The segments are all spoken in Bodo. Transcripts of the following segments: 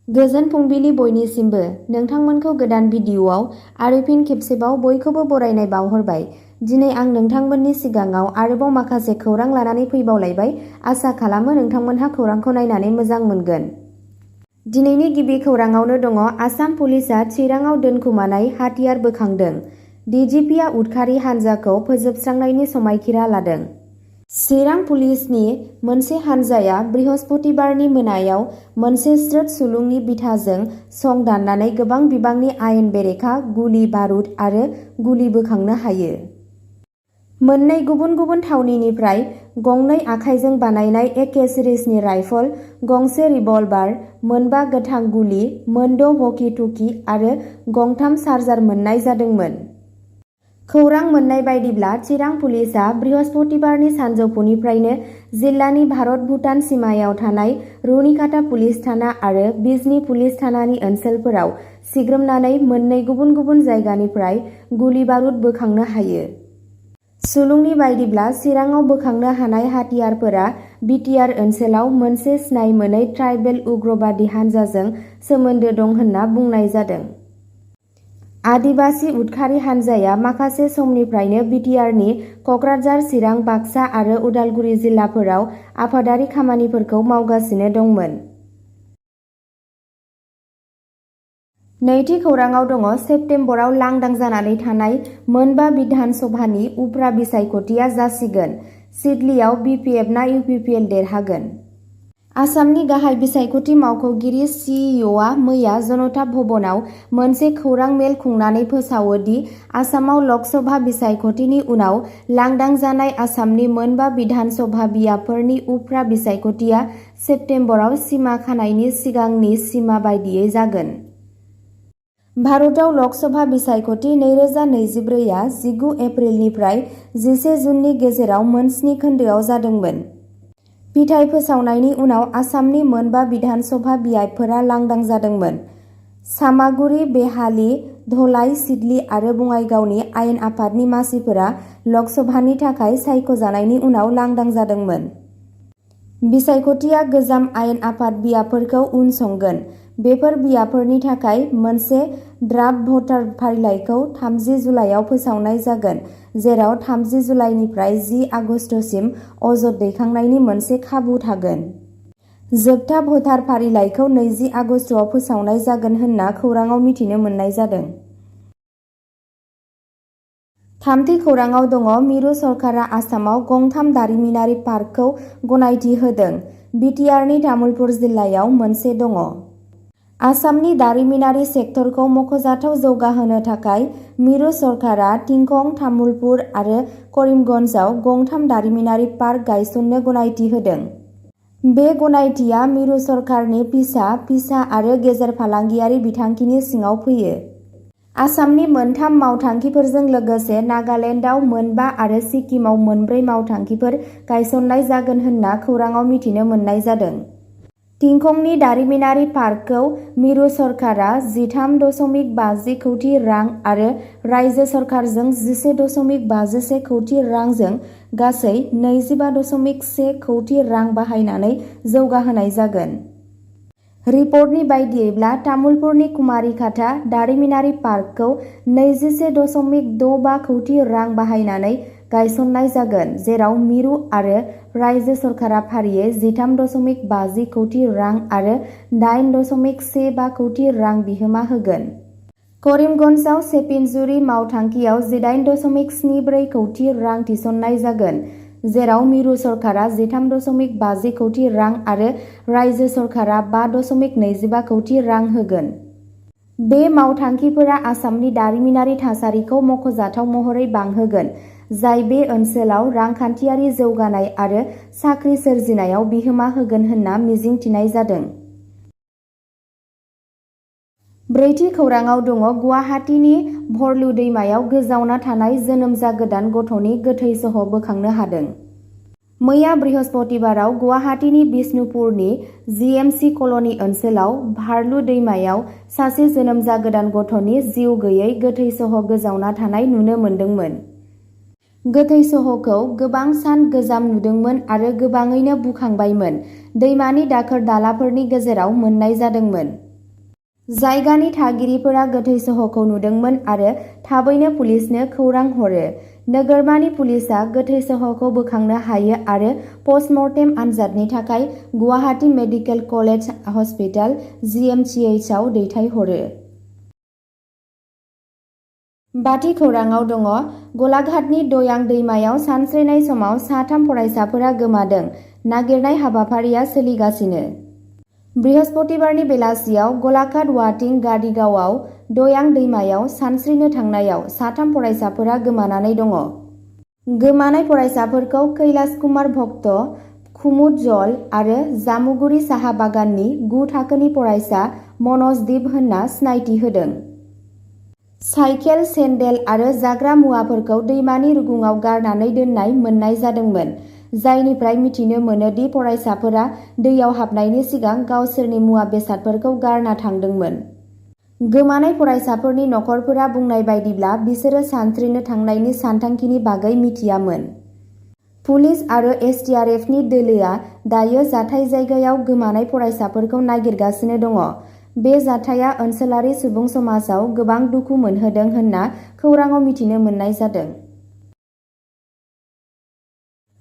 गोजोन फुंबिलि बयनिसिमबो नोंथांमोनखौ गोदान भिडिअ'आव आरो फिन खेबसेबाव बयखौबो बरायनाय बावहरबाय। दिनै आं नोंथांमोननि सिगाङाव आरोबाव माखासे खौरां लानानै फैबावलायबाय। आसा खालामो नोंथांमोनहा खौरांखौ नायनानै मोजां मोनगोन। दिनैनि गिबि खौराङावनो दङ आसाम पुलिसआ चिराङाव दोनखुमानाय हाथियार बोखांदों। डिजिपिआ उदखारि हान्जाखौ फोजोबस्रांनायनि समायखिरा लादों। चिरां पुलिसनि मोनसे हान्जाया बृहस्पतिबारनि मोनायाव मोनसे स्रोत सुलुंनि बिथाजों सं दाननानै गोबां बिबांनि आयेन बेरेखा गुलि बारुद आरो गुलि बोखांनो हायो। मोननै गुबुन गुबुन थावनिनिफ्राय गंनै आखाइजों बानायनाय एके सिरिजनि राइफल, गंसे रिभलभार, मोनबा गोथां गुलि, मोनद' हकी टकी आरो गंथाम चार्जार मोननाय जादोंमोन। खौरां मोननाय बायदिब्ला चिरां पुलिसआ बृहस्पतिबारनि सानजौफुनिफ्रायनो जिल्लानि भारत-भुटान सिमायाव थानाय रुनिकाटा पुलिस थाना आरो बिजनी पुलिस थानानि ओनसोलफोराव सिग्रोमनानै मोननै गुबुन गुबुन जायगानिफ्राय गुलि बारुद बोखांनो हायो। सुलुंनि बायदिब्ला चिराङाव बोखांनो हानाय हाथियारफोरा बिटिआर ओनसोलाव मोनसे सिनाय मोनै ट्राइबेल उग्रबादि हान्जाजों सोमोन्दो दं होनना बुंनाय जादों। आदिबासि उदखारि हान्जाया माखासे समनिफ्रायनो बिटिआरनि कक्राझार, चिरां, बाक्सा आरो उदालगुरि जिल्लाफोराव आफादारि खामानिफोरखौ मावगासिनो दंमोन। नैथि खौराङाव दङ सेप्तेम्बराव लांदां जानानै थानाय मोनबा बिधान सभानि उफ्रा बिसायख'थिया जासिगोन। सिडलीआव बिपिएफ ना इउपिपिएल देरहागोन? आसामनि गाहाय बिसायख'थि मावख'गिरि सिइअ'आ मैया जनता भवनाव मोनसे खौरां मेल खुंनानै फोसावो दि आसामाव लकसभा बिसायख'थिनि उनाव लांदां जानाय आसामनि मोनबा बिधान सभा बियाबफोरनि उफ्रा बिसायख'थिया सेप्तेम्बराव सिमा खानायनि सिगांनि सिमा बायदियै जागोन। भारताव लकसभा बिसायख'थि 2024आ 19 एप्रिलनिफ्राय 11 जुननि गेजेराव मोन 7 खोन्दोआव जादोंमोन। फिथाइ फोसावनायनि उनाव आसामनि मोनबा बिधान सभा बियाबफोरा लांदां जादोंमोन। सामागुरि, बेहाली, धलाई, सिडली आरो बङाइगावनि आयेन आफादनि मासिफोरा लकसभानि थाखाय सायख'जानायनि उनाव लांदां जादोंमोन। बिसायख'थिया गोजाम आयेन आफाद बियाबफोरखौ उनसंगोन। बेफोर बियाबफोरनि थाखाय मोनसे ड्राफ्ट भटार फारिलाइखौ 30 जुलाइआव फोसावनाय जागोन, जेराव 30 जुलाइनिफ्राय 10 आगस्तसिम अजद दैखांनायनि मोनसे खाबु थागोन। जोबथा भटार फारिलाइखौ 20 आगस्तआव फोसावनाय जागोन होनना खौराङाव मिथिनो मोननाय जादों। थामथि खौराङाव दङ मिरु सरकारा आसामाव गंथाम दारिमिनारि पार्कखौ गनायथि होदों। बिटिआरनि तामुलपुर जिल्लायाव मोनसे दङ। आसामनि दारिमिनारि सेक्टरखौ मख'जाथाव जौगाहोनो थाखाय मिरु सरकारा टिंखं, तामुलपुर आरो करिमगन्जआव गंथाम दारिमिनारि पार्क गायसननो गनायथि होदों। बे गनायथिया मिरु सरकारनि फिसा आरो गेजेर फालांगियारि बिथांखिनि सिङाव फैयो। आसामनि मोनथाम मावथांखिफोरजों लोगोसे नागालेन्डआव मोनबा आरो सिक्किमाव मोनब्रै मावथांखिफोर गायसननाय जागोन होनना खौराङाव मिथिनो मोननाय जादों। टिंखंनि दारिमिनारि पार्कखौ मिरु सरकारा 13.50 कौटि रां आरो रायजो सरकारजों 11.51 कौटि रांजों गासै 25.1 कौटि रां बाहायनानै जौगाहोनाय जागोन। रिपर्टनि बायदियैब्ला तामुलपुरनि कुमारिकाटा दारिमिनारि पार्कखौ 21.65 कौटि रां बाहायनानै गायसननाय जागोन, जेराव मिरु आरो रायजो सरकारा फारियै 13.50 कौटि रां आरो 8.15 कौटि रां बिहोमा होगोन। करिमगन्जआव सेपिनजुरि मावथांखियाव 18.74 कौटि रां थिसननाय जागोन, जेराव मिरु सरकारा 13.50 कौटि रां आरो रायजो सरकारा 5.25 कौटि रां होगोन। बे मावथांखिफोरा आसामनि दारिमिनारि थासारिखौ मख'जाथाव महरै बांहोगोन, जाय बे ओनसोलाव रांखान्थियारि जौगानाय आरो साख्रि सोरजिनायाव बिहोमा होगोन होनना मिजिंथिनाय जादों। ब्रैथि खौराङाव दङ गुवाहाटीनि भरलु दैमायाव गोजावना थानाय जोनोम जागोदान गथ'नि गोथै सह' बोखांनो हादों। मैया बृहस्पतिबाराव गुवाहाटीनि बिष्णुपुरनि जिएमसि कल'नि ओनसोलाव भारलु दैमायाव सासे जोनोम जागोदान गथ'नि जिउ गैयै गोथै सह' गोजावना थानाय नुनो मोन्दोंमोन। गोथै सह'खौ गोबां सान गोजाम नुदोंमोन आरो गोबाङैनो बुखांबायमोन। दैमानि दाखोर दालाफोरनि गेजेराव मोननाय जादोंमोन। जायगानि थागिरिफोरा गोथै सहखौ नुदोंमोन आरो थाबैनो पुलिसनो खौरां हरो। नोगोरमानि पुलिसआ गोथै सहखौ बोखांनो हायो आरो पस्टमर्टेम आनजादनि थाखाय Guwahati medical college hospital (GMCH) आव दैथायहरो। बाथि खौराङाव दङ गलाघाटनि दयां दैमायाव सानस्रिनाय समाव साथाम फरायसाफोरा गोमादों। नागिरनाय हाबाफारिया सोलिगासिनो। बृहस्पतिबारनि बेलासियाव गलाघाट वाटिं गारिगावआव दयां दैमायाव सानस्रिनो थांनायाव साथाम फरायसाफोरा गोमानानै दङ। गोमानाय फरायसाफोरखौ कैलाश कुमार भक्त, कुमुद जल आरो जामुगुरि साहा बागाननि 9 थाखोनि फरायसा मनजदीप होनना सिनायथि होदों। साइकेल, सेन्देल आरो जाग्रा मुवाफोरखौ दैमानि रुगुङाव गारनानै दोननाय मोननाय जादोंमोन, जायनिफ्राय मिथिनो मोनो दि फरायसाफोरा दैयाव हाबनायनि सिगां गावसोरनि मुवा बेसादफोरखौ गारना थांदोंमोन। गोमानाय फरायसाफोरनि नखरफोरा बुंनाय बायदिब्ला बिसोरो सानस्रिनो थांनायनि सानथांखिनि बागै मिथियामोन। पुलिस आरो एसडीआरएफनि दोलोआ दायो जाथाय जायगायाव गोमानाय फरायसाफोरखौ नागिरगासिनो दङ। बे जाथाया ओनसोलारि सुबुं समाजाव गोबां दुखु मोनहोदों होनना खौराङाव मिथिनो मोननाय जादों।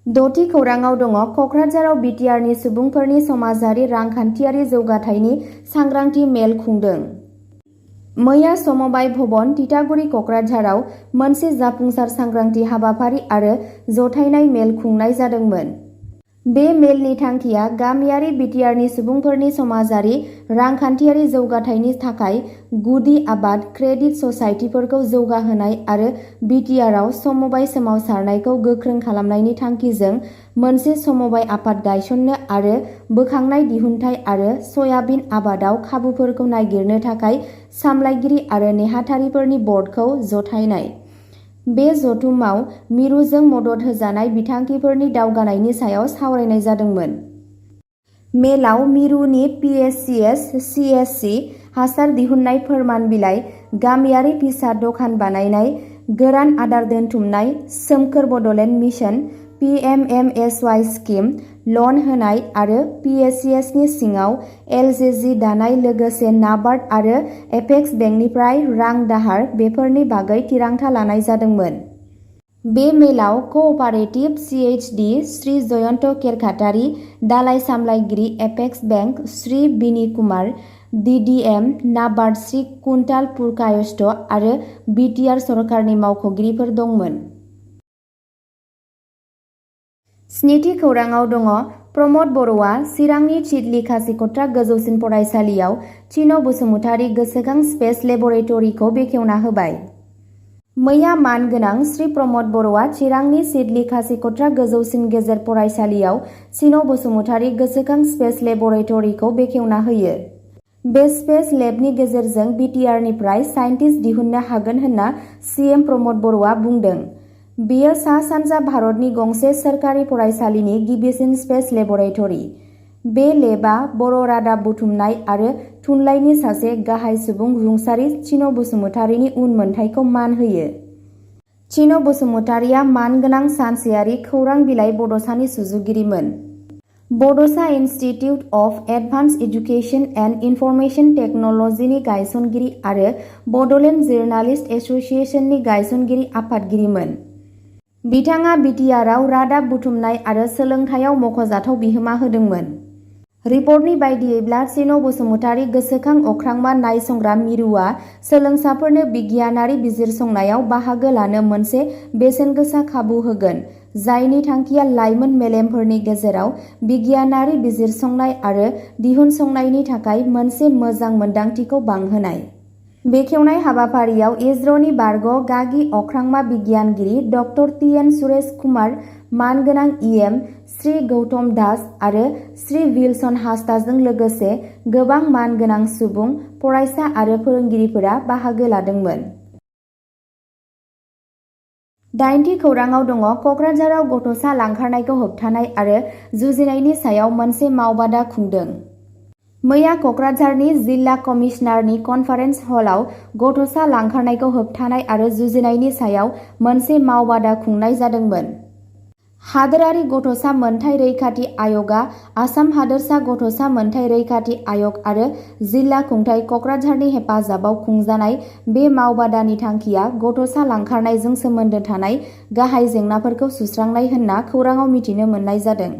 6थि खौराङाव दङ कक्राझाराव बिटिआरनि सुबुंफोरनि समाजारि रांखान्थियारि जौगाथायनि सांग्रांथि मेल खुंदों। मैया समबाय भवन, तितागुरि, कक्राझाराव मोनसे जाफुंसार सांग्रांथि हाबाफारि आरो जथायनाय मेल खुंनाय जादोंमोन। बे मेलनि थांखिया गामियारि बिटिआरनि सुबुंफोरनि समाजारि रांखान्थियारि जौगाथायनि थाखाय गुदि आबाद क्रेडिट ससाइटिफोरखौ जौगाहोनाय आरो बिटिआरआव समबाय सोमावसारनायखौ गोख्रों खालामनायनि थांखिजों मोनसे समबाय आफाद गायसननो आरो बोखांनाय दिहुनथाय आरो सयाबिन आबादाव खाबुफोरखौ नागिरनो थाखाय सामलायगिरि आरो नेहाथारिफोरनि बर्डखौ जथायनाय। बे जथुमाव मिरुजों मदद होजानाय बिथांखिफोरनि दावगानायनि सायाव सावरायनाय जादोंमोन। मेलाव मिरुनि पिएचसिएस, सिएचसि, हासार दिहुननाय फोरमान बिलाइ, गामियारि फिसा दखान बानायनाय, गोरान आदार दोनथुमनाय, सोमखोर बडलेण्ड मिशन, पिएमएमएसवाइ स्किम, लन होनाय आरो पिएचसिएसनि सिङाव एलजेजि दानाय लोगोसे नाबार्ड आरो एपेक्स बेंकनिफ्राय रां दाहार बेफोरनि बागै थिरांथा लानाय जादोंमोन। बे मेलाव कअपारेटिभ सिएचडि श्री जयन्त केरखातारि, दालाइ सामलायगिरि एपेक्स बेंक श्री बिनी कुमार, डिडिएम नाबार्ड श्री कुन्ताल पुरकायस्थ आरो बिटिआर सरकारनि मावख'गिरिफोर दंमोन। 7थि खौराङाव दङ प्रमद बर'आ चिरांनि चिटलि खासिकत्रा गोजौसिन फरायसालियाव चिन बसुमतारी गोसोखां स्पेस लेबरेटरिखौ बेखेवना होबाय। मैया मानगोनां श्री प्रमद बर'आ चिरांनि चिटलि खासिकत्रा गोजौसिन गेजेर फरायसालियाव चिन बसुमतारी गोसोखां स्पेस लेबरेटरिखौ बेखेवना होयो। बे स्पेस लेबनि गेजेरजों बिटिआरनिफ्राय साइन्टिस्ट दिहुननो हागोन होनना सीएम प्रमद बर'आ बुंदों। बेयो सा-सानजा भारतनि गंसे सोरखारि फरायसालिनि गिबिसिन स्पेस लेबरेटरि। बे लेबआ बर' रादाब बुथुमनाय आरो थुनलाइनि सासे गाहाय सुबुं रुंसारि चिन बसुमतारीनि उनमोनथाइखौ मान होयो। चिन बसुमतारीया मानगोनां सानसेयारि खौरां बिलाइ बड'सानि सुजुगिरिमोन। Bodosa institute of advance education and information टेक्न'लजिनि गायसनगिरि आरो बड'लेण्ड जार्नालिस्ट एस'सिएशननि गायसनगिरि आफादगिरिमोन। बिथाङा बिटिआरआव रादाब बुथुमनाय आरो सोलोंथायाव मख'जाथाव बिहोमा होदोंमोन। रिपर्टनि बायदियैब्ला चिन बसुमतारी गोसोखां अख्रांमा नायसंग्रा मिरुआ सोलोंसाफोरनो बिगियानारि बिजिरसंनायाव बाहागो लानो मोनसे बेसेनगोसा खाबु होगोन, जायनि थांखिया लाइमोन मेलेमफोरनि गेजेराव बिगियानारि बिजिरसंनाय आरो दिहुनसंनायनि थाखाय मोनसे मोजां मोनदांथिखौ बांहोनाय। बेखेवनाय हाबाफारियाव इजर'नि बारग' गागि अख्रांमा बिगियानगिरि डक्टर टिएन सुरेश कुमार, मानगोनां इएम श्री गौतम दास आरो श्री विल्सन हासदाजों लोगोसे गोबां मानगोनां सुबुं, फरायसा आरो फोरोंगिरिफोरा बाहागो लादोंमोन। 8थि खौराङाव दङ कक्राझाराव गथ'सा लांखारनायखौ होबथानाय आरो जुजिनायनि सायाव मोनसे मावबादा खुंदों। मैया कक्राझारनि जिल्ला कमिसनारनि कनफारेन्स हलाव गथ'सा लांखारनायखौ होबथानाय आरो जुजिनायनि सायाव मोनसे मावबादा खुंनाय जादोंमोन। हादोरारि गथ'सा मोनथाय रैखाथि आय'गआ आसाम हादोरसा गथ'सा मोनथाय रैखाथि आय'ग आरो जिल्ला खुंथाय क'क्राझारनि हेफाजाबाव खुंजानाय बे मावबादानि थांखिया गथ'सा लांखारनायजों सोमोन्दो थानाय गाहाय जेंनाफोरखौ सुस्रांनाय होनना खौराङाव मिथिनो मोननाय जादों।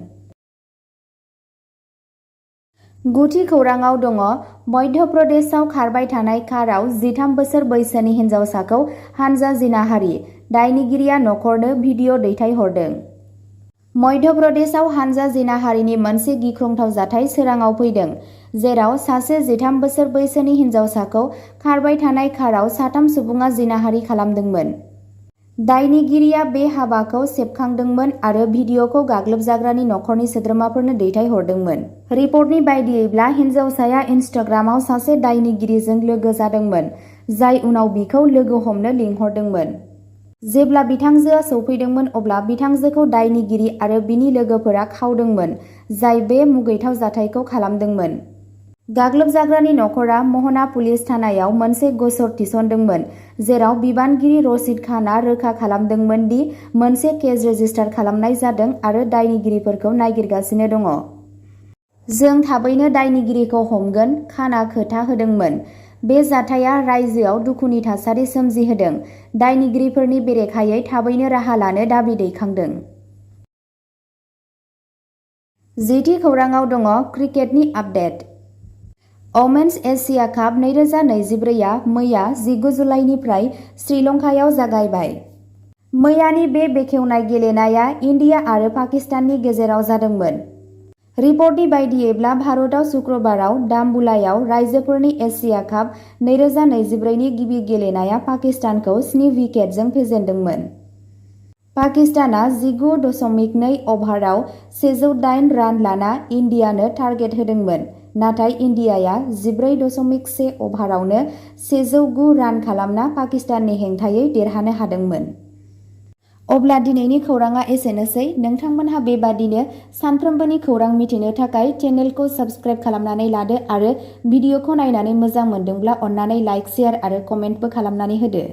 गुथि खौराङाव दङ। मध्य प्रदेशआव खारबाय थानाय काराव 13 बोसोर बैसोनि हिन्जावसाखौ हानजा जिनाहारि, दायनिगिरिया नखरनो भिडिअ' दैथायहरदों। मध्य प्रदेशआव हानजा जिनाहारिनि मोनसे गिख्रंथाव जाथाय सोराङाव फैदों, जेराव सासे 13 बोसोर बैसोनि हिन्जावसाखौ खारबाय थानाय काराव 3 सुबुङा जिनाहारि खालामदोंमोन। दायनिगिरिया बे हाबाखौ सेबखांदोंमोन आरो भिडिअ'खौ गाग्लोबजाग्रानि नखरनि सोद्रोमाफोरनो दैथायहरदोंमोन। रिपर्टनि बायदियैब्ला हिन्जावसाया इनस्टाग्रामाव सासे दायनिगिरिजों लोगो जादोंमोन, जाय उनाव बिखौ लोगो हमनो लिंहरदोंमोन। जेब्ला बिथांजोआ सौफैदोंमोन अब्ला बिथांजोखौ दायनिगिरि आरो बिनि लोगोफोरा खावदोंमोन, जाय बे मुगैथाव जाथायखौ खालामदोंमोन। गाग्लोबजाग्रानि नखरा महना पुलिस थानायाव मोनसे गसर थिसनदोंमोन, जेराव बिबानगिरि रशिद खानआ रोखा खालामदोंमोन दि मोनसे केस रेजिस्टार खालामनाय जादों आरो दायनिगिरिफोरखौ नागिरगासिनो दङ। जों थाबैनो दायनिगिरिखौ हमगोन, खानआ खोथा होदोंमोन। बे जाथाया रायजोआव दुखुनि थासारि सोमजिहोदों। दायनिगिरिफोरनि बेरेखायै थाबैनो राहा लानो दाबि दैखांदों। जिथि खौराङाव दङ। क्रिकेटनि आपडेट। अमेन्स एशिया काप 2024 आ मैया 19 जुलाइनिफ्राय श्रीलंकायाव जागायबाय। मैयानि बे बेखेवनाय गेलेनाया इन्डिया आरो पाकिस्ताननि गेजेराव जादोंमोन। रिपर्टनि बायदियैब्ला भारतआव शुक्रबाराव दाम्बुलायाव राइजोफोरनि एशिया काप 2024 नि गिबि गेलेनाया पाकिस्तानखौ 7 विकेटजों फेजेनदोंमोन। पाकिस्ताना 19.2 अभाराव 108 रान लाना इन्डियानो टार्गेट होदोंमोन, नाथाय इन्डियाया 14.1 अभारावनो 109 रान खालामना पाकिस्ताननि हेंथायै देरहानो हादोंमोन। अब्ला दिनैनि खौराङा एसेनोसै। नोंथांमोनहा बेबादिनो सानफ्रोमबोनि खौरां मिथिनो थाखाय चेनेलखौ साबस्क्राइब खालामनानै लादो आरो भिडिअखौ नायनानै मोजां मोनदोंब्ला अन्नानै लाइक, शेयार आरो कमेन्टबो खालामनानै होदो।